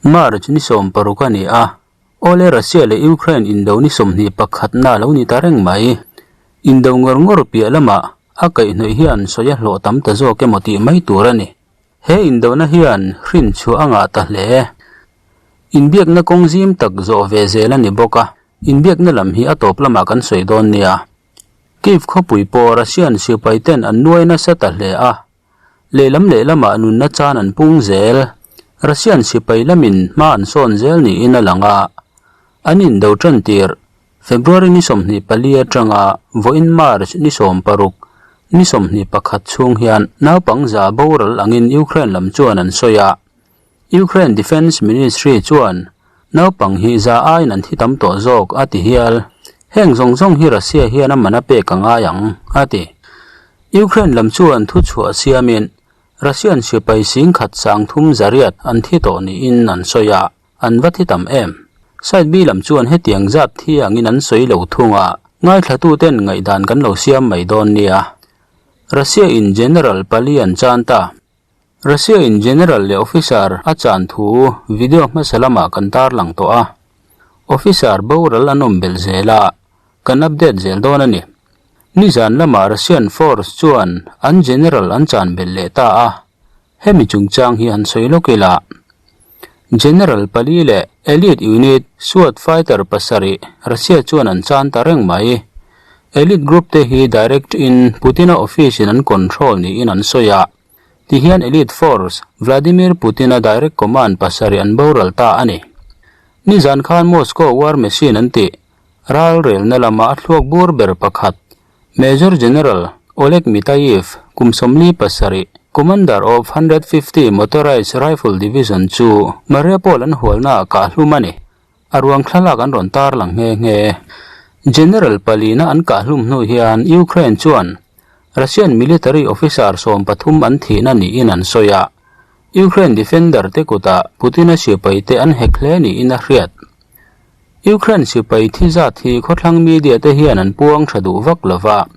March ni 16 a ni a, Awle Russia leh Ukraine indo ni 21 na lo ni ta reng mai. Indo ngawr ngawr piah lamah a kaihhnawih hian sawi a hlawh tam ta zawk emaw tih mai tur a ni. He indona hian hrin chhuah a ngah ta hle. Inbiakna kawng zim tak zawh ve zel a ni bawk a, inbiakna lam hi a tawp lamah kan sawi dawn nia. Kyiv khawpui pawh Russian sipai ten an nuai nasa ta hle a, lehlam lehlamah nunna chan an pung zel. Russian sipai lamin hma an sawn zel niin a lang a, an indo tan tir February ni 24 atanga vawiin March ni 16, ni 21 chhung hian naupang za boral angin Ukraine lam chuan an sawi a. Ukraine Defence Ministry chuan naupang hi za aiin an thi tam tawh zawk a ti hial. Heng zawng zawng hi Russia hian a man a pek a ngai ang, a ti. Ukraine lam chuan thuchhuah siamin Russian sipai singkhat sangthum zariat an thi tawh niin an sawi a, an va thi tam em? Side B lam chuan hetiang zat thi angin an sawi lo thung a, ngaithlatuten ngaihdan kan lo siam mai dawn nia. Russia in General pali an chan ta. Russia in General leh Officer a chan thu video hmasa lamah kan tarlang tawh a. Officer boral an awm belh zel a, kan update zel dawn a ni. Nizan lamah Russian force chuan an General an chan belh leh ta a, hemi chungchang hi han sawi lawk ila. General pali leh elite unit SWAT fighter pasarih Russia chuan an chan ta reng mai. Elite group te hi direct in Putin-a office in an control niin an sawi a. Tihian elite force Vladimir Putin-a direct command pasarih an boral ta a ni. Nizan khan Moscow war machine an tih ral relna lama a thluak bur ber pakhat Major General Oleg Mitayev kum 47, Commander of 150 Motorized Rifle Division chu Mariupol an hualnaah kah hlum a ni. A ruang thlalak an rawn tar lang nghe nghe. General palina an kah hlum hnu hian Ukraine chuan Russian military officer 13 an thihna niin an sawi a. Ukraine defender te kutah Putin-a sipai te an hek hle niin a hriat. Ukraine sipai thi zat hi khawthlang media te hian an puang tha duh vak lova,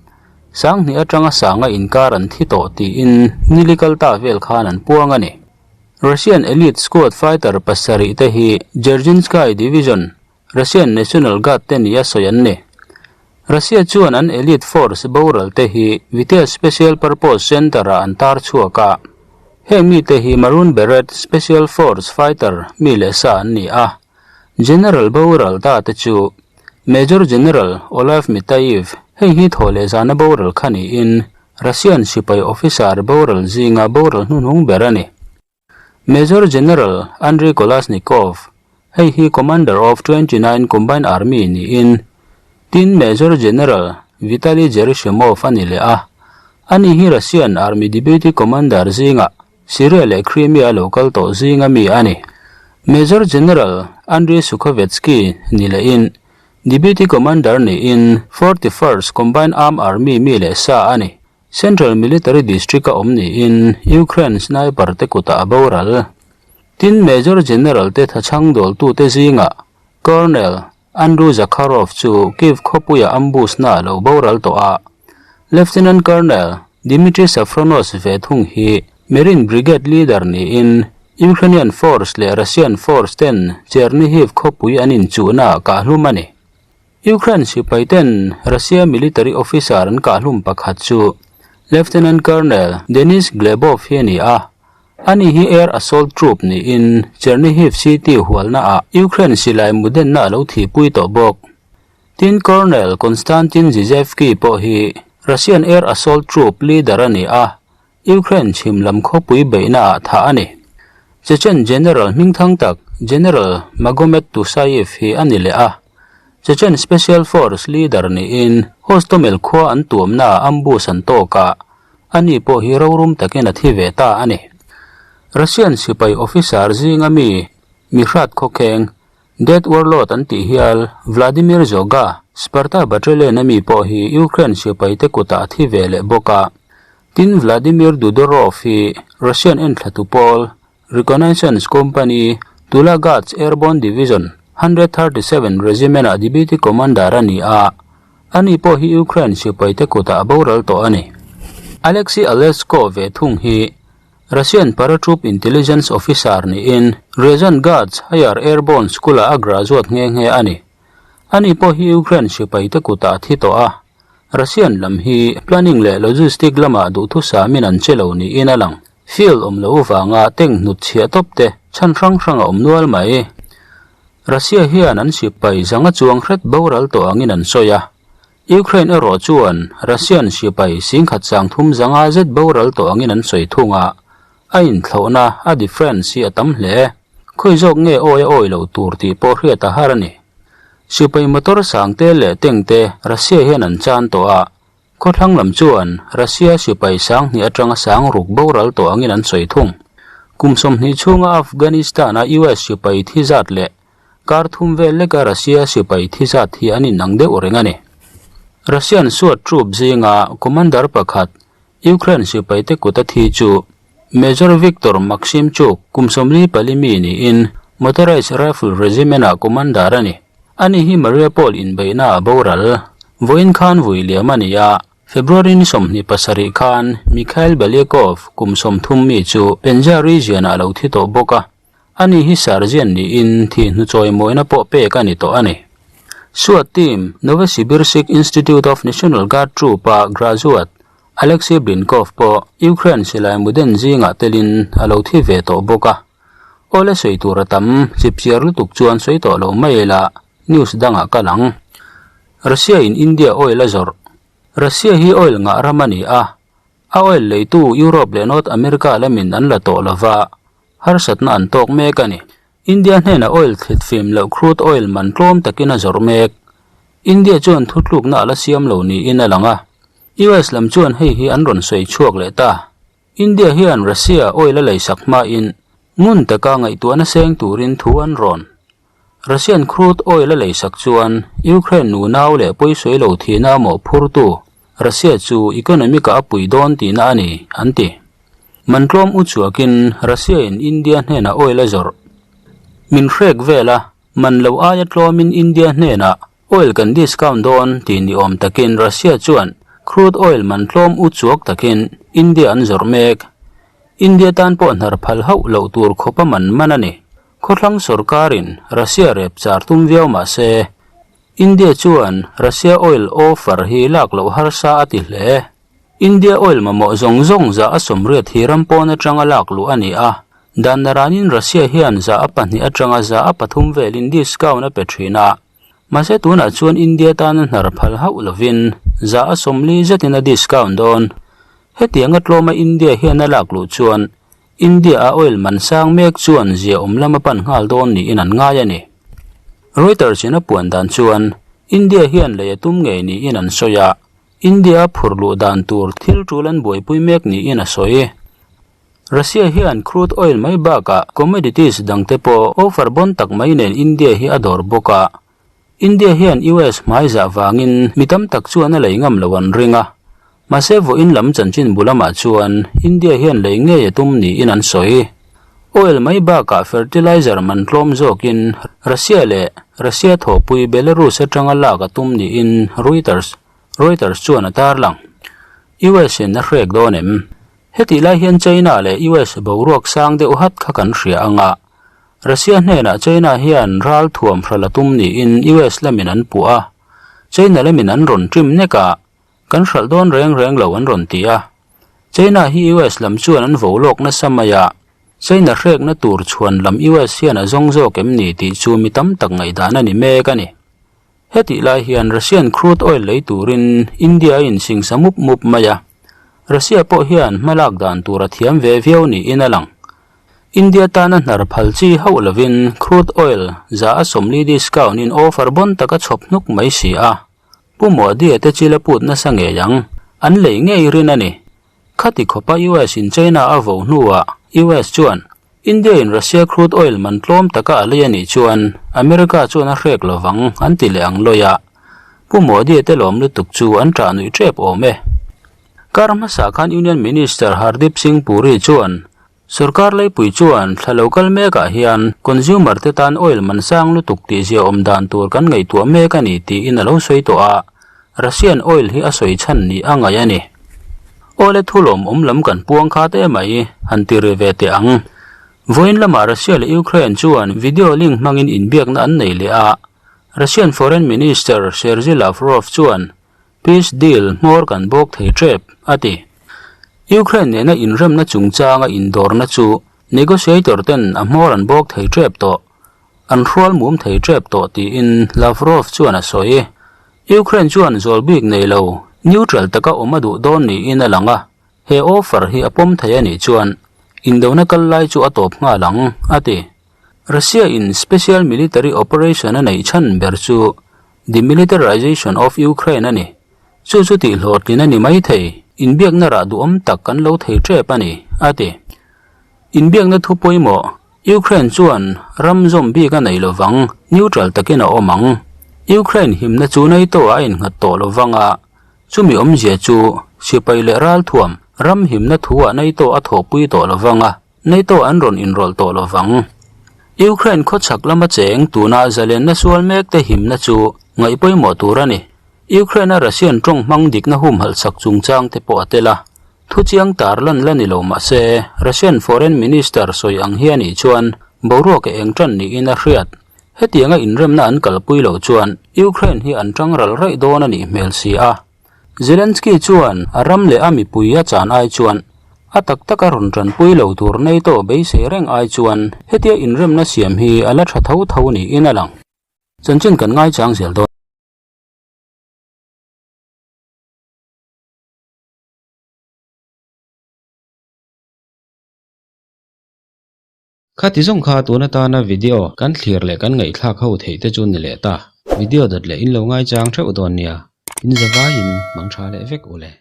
2000 atanga sanga inkar an thi tawh tiin nilikal ta vel khan an puang a ni. Russian elite squad fighter pasarih te hi Dzerzhinsky Division, Russian National Guard te nia sawi an ni. Russia chuan an elite force boral te hi Vitez Special Purpose Center-ah an tar chhuak a. Heng mite hi Maroon Beret Special Force fighter mi leh sa an ni a. General boral ta te chu Major General Olav Mitayev, hei hi thaw leh zana boral kha niin Russian sipai officer boral zinga boral hnuhnung ber a ni. Major General Andrei Kolasnikov, hei hi Commander of 29 Combined Army niin tin Major General Vitaly Gerasimov a ni leh a. Ani hi Russian Army Deputy Commander zinga Syria leh Crimea lo kal tawh zinga mi a ni. Major General Andrei Sukhovetsky ni lehin Deputy Commander niin 41st Combined Arm Army mi leh sa a ni. Central Military District a awm niin Ukraine sniper te kutah a boral. Tin Major General te thachhang dawltute zingah Colonel Andrew Zakharov chu Kyiv khawpuia ambush na lo boral tawh a. Lieutenant Colonel Dmitry Safronos ve thung hi Marine Brigade leader niin Ukrainian force leh Russian force ten Chernihiv khawpui an inchuhna kah hlum a ni. Ukraine sipai ten Russia military officer an kah hlum pakhat chu Lieutenant Colonel Denis Glebov hi a ni a. Ani hi air assault troop niin Chernihiv city hualnaah Ukraine silai mudenna a lo thihpui tawh bawk. Tin Colonel Konstantin Zizevsky pawh hi Russian air assault troop leader a ni a, Ukraine chhim lam khawpui beihnaah thah a ni. Chechen General hmingthang tak General Magomed Tusayev hi a ni leh a. Chechen Special Force leader niin Hostomel khua an tuamnaah ambush an tawk a, ani pawh hi rorum takin a thi ve ta a ni. Russian sipai officer zinga mi Mihrat Khawkheng, Death Warlord an tih hial Vladimir Zoga, Sparta Battalion a mi pawh hi Ukraine sipaite kutah a thi ve leh bawk a. Tin Vladimir Dudorov hi Russian enthlatu pawl Reconnaissance Company, Tula Guards Airborne Division, 137 Regiment-ah Deputy Commander a ni a, ani pawh hi Ukraine sipaite kutah a boral tawh a ni. Alexei Alesko ve thung hi. Russian Paratroop Intelligence Officer niin Ryazan Guards Higher Airborne School-ah a graduate nghe nghe a ni. Ani pawh hi Ukraine sipaite kutah a thi tawh a, Russian lam hi planning leh logistic lamah duhthusamin an che lo niin a lang. Field awm loh vanga tank hnut chhiah tawp te chhan hrang hrang a awm nual mai. Russia hian an sipai zanga chuang hret boral tawh angin an sawi a. Ukraine erawh chuan Russian sipai singkhat sang thum zanga zet boral tawh angin an sawi thung a, a inthlauhna a difference hi a tam hle. Khawi zawk nge awi a awi loh tur tih pawh hriat a har a ni. Sipai motor sangte leh tank te Russia hian an chan tawh a, Khawthlang lam chuan Russia sipai sanghnih atanga sang ruk boral tawh angin an sawi thung. Kum 20 chhunga Afghanistan-a US sipai thi zat leh kar thum vel leka Russia sipai thi zat hi an inang deuh reng a ni. Russian suat troop zinga commander pakhat Ukraine sipaite kuta thi chu Major Viktor Maksimchuk kum 44 mi niin Motorized Rifle Regiment-ah commander a ni. Ani hi Mariupol inbeihna a boral. Vawiin khan vui liam a ni a, February ni 27 khan Mikhail Belyakov kum 30 mi chu Penza region-ah a lo thi tawh bawk a. Ani hi sergeant niin thih hnuchawi mawina pawh pek a ni tawh a ni. Suat team Novosibirsk Institute of National Guard Troop-a graduate Alexei Blinkov pawh Ukraine silai muden zingah telin a lo thi ve tawh bawk a. Awle sawi tur a tam, chipchiar lutuk chuan sawi tawh lo mai ila, news dangah kal ang. Russia in India oil a zawrh. Russia hi oil ngah ram a ni a, a oil leitu Europe leh North America lamin an la tawh lova, harsatna an tawk mek a ni. India hnenah oil thlit fim loh crude oil man tlawm takin a zawrh mek. India chuan thutlukna a la siam lo niin a lang a. US lam chuan hei hi an rawn sawi chhuak leh ta. India hian Russia oil a leisak hmain ngun taka ngaihtuahna seng turin thu an rawn. Russian crude oil a leisak chuan Ukraine nunau leh pawisawi lo thihna a mawhphurtu Russia chu economic-ah a pui dawn tihna a ni, an ti. Man tlawm u chuakin Russia in India hnenah oil a zawrh. Min hrek vel a, man lo aia tlawmin India hnenah oil kan discount dawn tih ni awm takin Russia chuan crude oil man tlawm u chuak takin India an zawrh mek. India tan pawh hnar phal hauh loh tur khawpa man man a ni. Khawthlang sorkarin Russia rep char tum viau mah se, India chuan Russia oil offer hi lak loh harsa a ti hle. India oil mamawh zawng zawng zah a sawmriat hi ram pawn atanga lak luh a ni a, dan naranin Russia hian zah a pahnih atanga zah a pathum velin discount a pe thin a. Mahse tunah chuan India tana hnar phal hauh lovin zah a 40 zetin a discount dawn. Hetianga tlawma India hian a lak luh chuan India-a oil man sang mek chuan ziaawm lam a pan nghal dawn niin an ngai a ni. Reuters in a puan dan chuan India hian lei a tum ngei niin an sawi a, India-a phur luh dan tur thil tul an buaipui mek niin a sawi. Russia hian crude oil mai bakah commodities dangte pawh offer bon tak mai nen India hi a dawr bawk a, India hian US hmaizah vangin mi tam tak chuan a lei ngam lo an ring a, mahse vawiin lam chanchin bu lamah chuan India hian lei ngei a tum niin an sawi. Oil mai bakah fertilizer man tlawm zawkin Russia leh Russia thawhpui Belarus atanga lak a tum niin Reuters Reuters chuan a tarlang. US in a hrek dawn em? Hetih lai hian China leh US boruak sang deuh hat kha kan hria anga, Russia hnenah China hian ral thuam hral a tum niin US lamin an puh a, China lamin an rawn trim nek a, kan hralh dawn reng reng lo an rawn ti a. China hi US lam chuan an vo lawk nasa mai a, China hrekna tur chhuan lam US hian a zawng zawk em ni tih chu mi tam tak ngaihdan a ni mek a ni. Hetih lai hian Russian crude oil lei turin India a insingsa mup mup mai a, Russia pawh hian hmalak dan tur a thiam ve viau niin a lang. India tana hnar phal chi hauh lovin crude oil za a 40 discount in offer bon taka chhawp hnuk mai si a, Pu Modi-a te chil a put nasa ngei ang, an lei ngei rin a ni. Khati khawpa US in China a vo hnuah US chuan India in Russia crude oil man tlawm taka a lei a nih chuan America chuan a hrek lovang an ti leh ang lawi a, Pu Modi-a te lawm lutuk chu an ṭah nuih ṭep awm e. Kar hmasa khan Union Minister Hardeep Singh Puri chuan sorkar leipui chuan thla lo kal mekah hian consumer te tan oil man sang lutuk tih zia awm dan tur kan ngaihtuah mek a ni tiin a lo sawi tawh a, Russian oil hi a sawi chhan nih a ngaih a ni. Awle thu lawmawm lam kan puang kha te mai, han ti ri ve teh ang. Vawiin lamah Russia leh Ukraine chuan video link hmangin inbiakna an nei leh a, Russian Foreign Minister Sergei Lavrov chuan Peace deal hmawr kan bawk thei tep, a ti. Ukraine nena inremna chungchanga indawrna chu negotiator ten a hmawr an bawk thei tep tawh. An hrual mum thei tep tawh tiin Lavrov chuan a sawi. Ukraine chuan zawl bik nei lo, neutral taka awm a duh dawn niin a lang a, he offer hi a pawm thei a nih chuan indona kal lai chu a tawp nghal ang, a ti. Russia in special military operation a neih chhan ber chu demilitarization of Ukraine a ni. Chu chu tihhlawhtlin a ni mai thei, inbiakna rah duhawm tak kan lo thei tep a ni, a ti. Inbiakna thu pawimawh, Ukraine chuan ram zawm bik a nei lovang, neutral takin a awm ang. Ukraine himna chu NATO ah a innghat tawh lovang a, chumi awmzia chu sipai leh ralthuam ram himna thu ah NATO a thawhpui tawh lovang a, NATO an rawn inrawlh tawh lovang. Ukraine khawchhak lama cheng tuna zalenna sual mekte himna chu ngaih pawimawh tur a ni. Ukraine-a Russian tawng hmang dikna humhalh chak chungchang te pawh a tel a. Thu chiang tar lan la ni lo mah se, Russian Foreign Minister sawi ang hi a nih chuan boruak a eng tan niin a hriat. Hetianga inremna an kalpui loh chuan Ukraine hi an tang ral raih dawn a nih hmel si a. Zelensky chuan a ram leh a mipui a chan ai chuan a tak taka rawn tanpui lo tur NATO beisei reng ai chuan hetia inremna siam hi a la tha tho tho niin a lang. Chanchin kan ngaichang zel dawn. Khati zawng kha tun atana video kan thlir leh kan ngaihthlak ho theih te chu ni leh ta. Video dawt leh in lo ngaichang theuh dawn nia. In zavaiin mang tha leh vek u le.